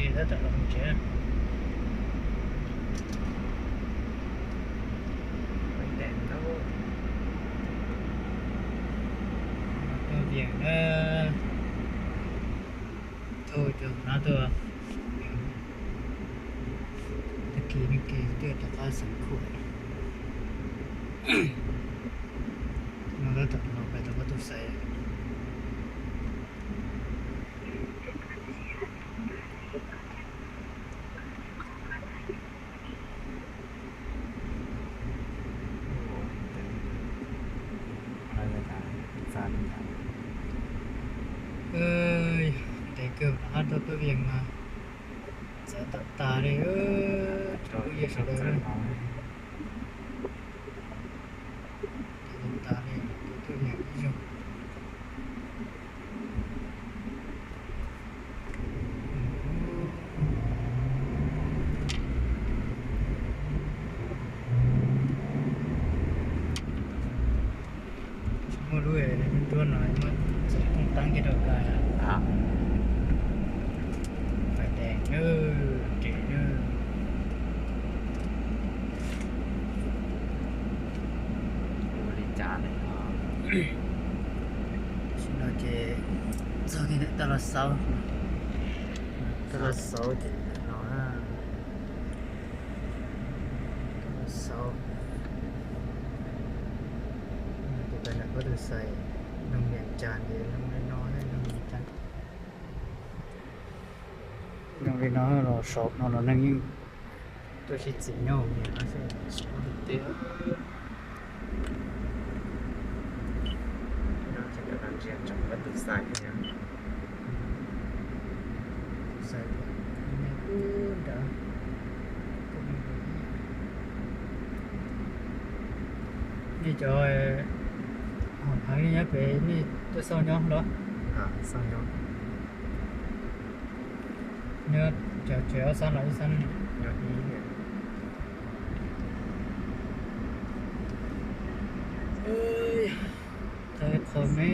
Ces tab tom los mus tsev. Tuaj Vias na, thauj cov hnav tuaj. Tag kis no ces twb rov qab xeem Khuam. No tab tom los pem tau pab tus xais. Ntev kawg, rov qab rau Tuaj Vias mas txawv tag tag li, tsoom phooj ywg sawv daws. Txawv tag tag li, tus Tuaj Vias ib zaug. Muaj lub nruab no muab txawm poob teeb kiag rau kawg. Fais dees nawb, kev nawb. Ua li cas ne? Tam sim no ces txog kiag ntawm Taj Laj Xaub, Taj Laj Xaub ces ntawm no na. Taj Laj Xaub, tus pem ntawm pab tus xais, noog Vias Cas ces zoo li no, noog Vias Cas. Zoo li no los saum no los neeg yeej tuaj sib txiv nyob, niam no xwb, tsis muaj lub teb. Tus xais, tus xais nyob nram, nej cov hom heev li nyob pem nej tuaj xauj nyob los? Nyob cov tsev ob xab los ib xab? Tau ib qho me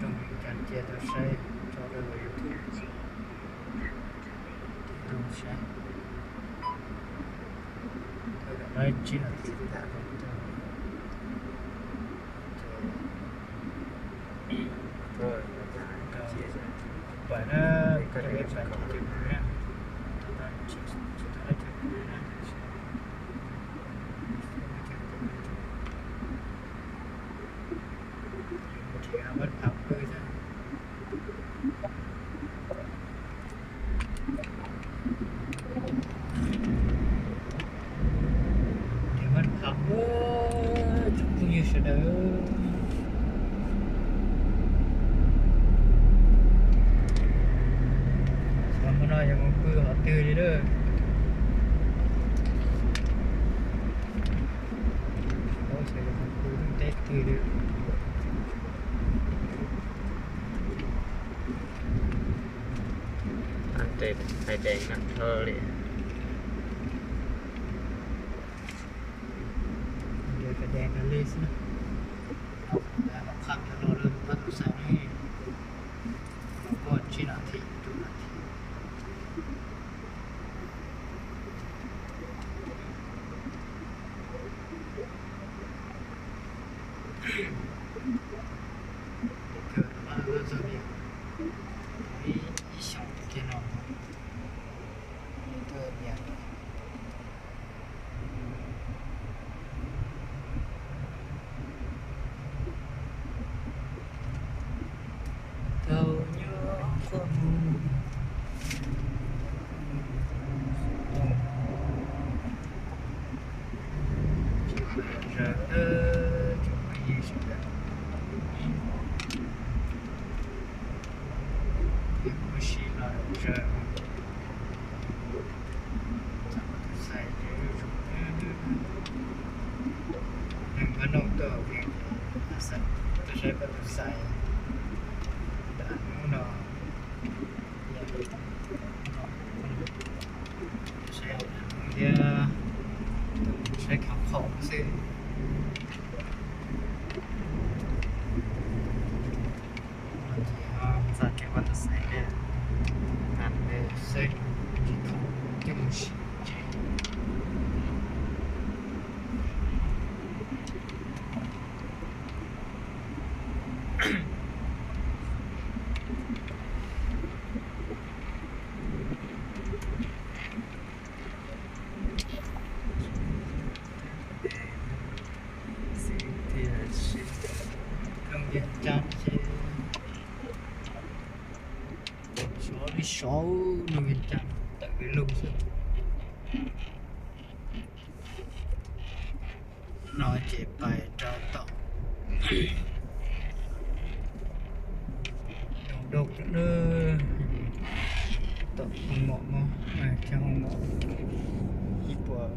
rau Vias Cas cia tau saib tso rau YouTube tau saib. Tau lawm tsib nas this thiab. Pais na, koj pais ces kuv na, tsis tau cov kuv na. Ces no mas phav pw thiab. Ces mas phav, tsoom phooj ywg sawv daws, xyov hmo no yog mus pw qhov twg li lawm. Xyov yog mus pw lub teb twg li. Fais dees nag dhau li. Fais dees nag li xwb na. Qhov qab los lawm pab tus xais ne, los koj tsib nas this rau nas this. Ces kawg rov qab tuaj txog li, ib xyoos kiag no, tuaj Vias. Tau nyob qhov mus. Tsis pom zaws, tsis pom ib sawv daws. Kuv sib los zaws. Txog pab tus xais ces zuj zus, neeg npaj noj tuaj, tuaj saib pab tus xais. Tam hnub no, saib thiab saib khov kho xwb. Txog ces ho txog ces pab tus xais thiab. Saum no Vias Cas tawm Vias Lug xwb. No ces pais rau tom Doog Doj, tom hoo mom no, chaw hoo mom ib puas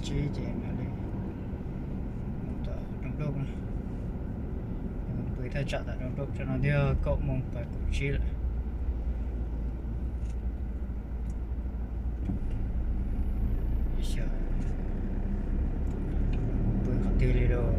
tsib ces mam li mus tom Doog Doj na. Pw thaj tsam tom Doog Doj tso no thiab kaum moos pas kaum tsib lawm. Xyov pw qhov twg li lauj.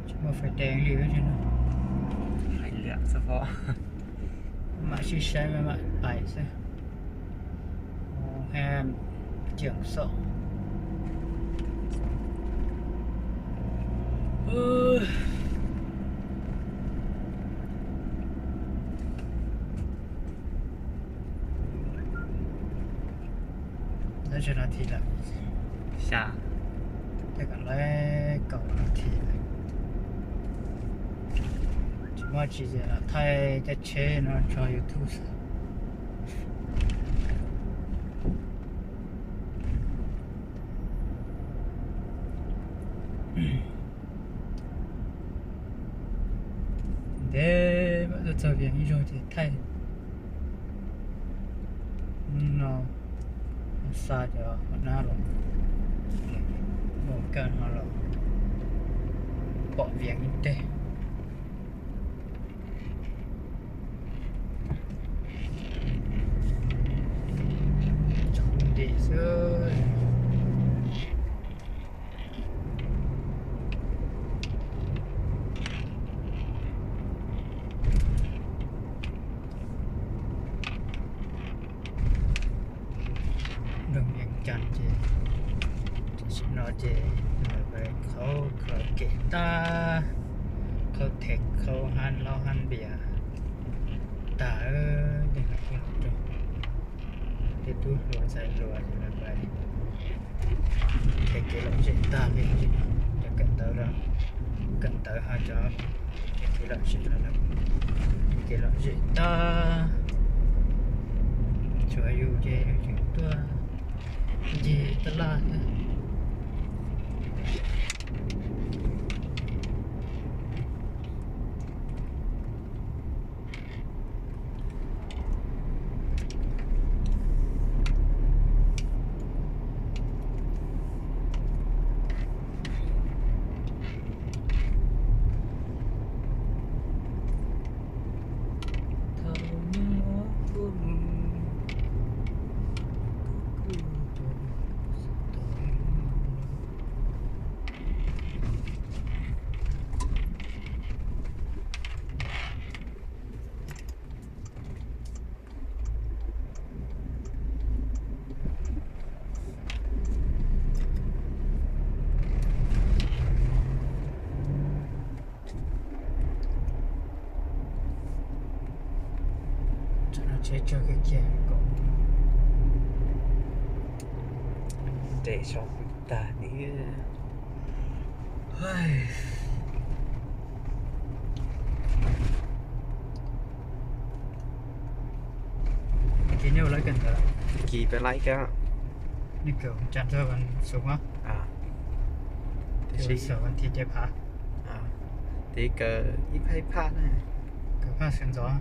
Tsis muaj fais dees li no. Hais liam xwb pom. Mam sib saib mam pais xwb. Hab ciam xom. Tab sis no thi lawm, xya, tej kom lawv kaum no thi lawm. Tsis muaj tsis ces los thaij caj tsheb no tso YouTube xwb. Ntev mam tuaj txog Vias ib zaug ces thaij. Hnub no xa cov hauv nab los, mus kaj no los pom Vias ib teg. Tsaus ntuj nti xwb. Nroog Vias Cas ces tam sim no ces lawv pais qhauv, qhauv kev tag, qhauv thev, qhauv hab laub hab npias tag, tej no kuj los rau tej tub hluas ntxhais hluas ces lawv pais thev kev lom zem tag li. Cov kawm ntawv los, kawm ntawv ho cov thev kev lom zem los lawv thev kev lom zem tag, tshuav yus ces yus tseem tuaj ncig taj laj thiab. Tsev tsawg kiag kiag, nres so pw tag li. Kis nej ua lawv kawm ntawv, kis peb laib kawm, nej kawm tag txog vas xuv a? Tab sis vas thiv ces phav, tes kawm ib phaj ib phaj na, kawm phaj sawv ntxov.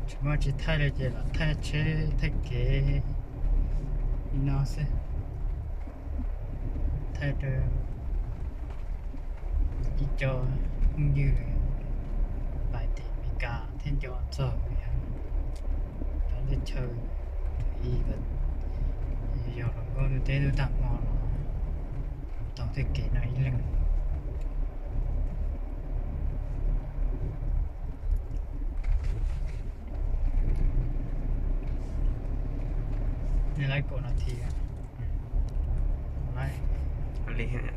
Tsis muaj tsis thaij li ces los thaij tsheb thaij kev li no xwb. Thaij rau ib co phooj ywg pais tim Amelikas thiab nco txog, cov Teb chaws ib, yog los nkauj ntuj teb ntuj tag hmo los tau tej kev no ib leeg. Nej laib kaum nas this, laib li thiab.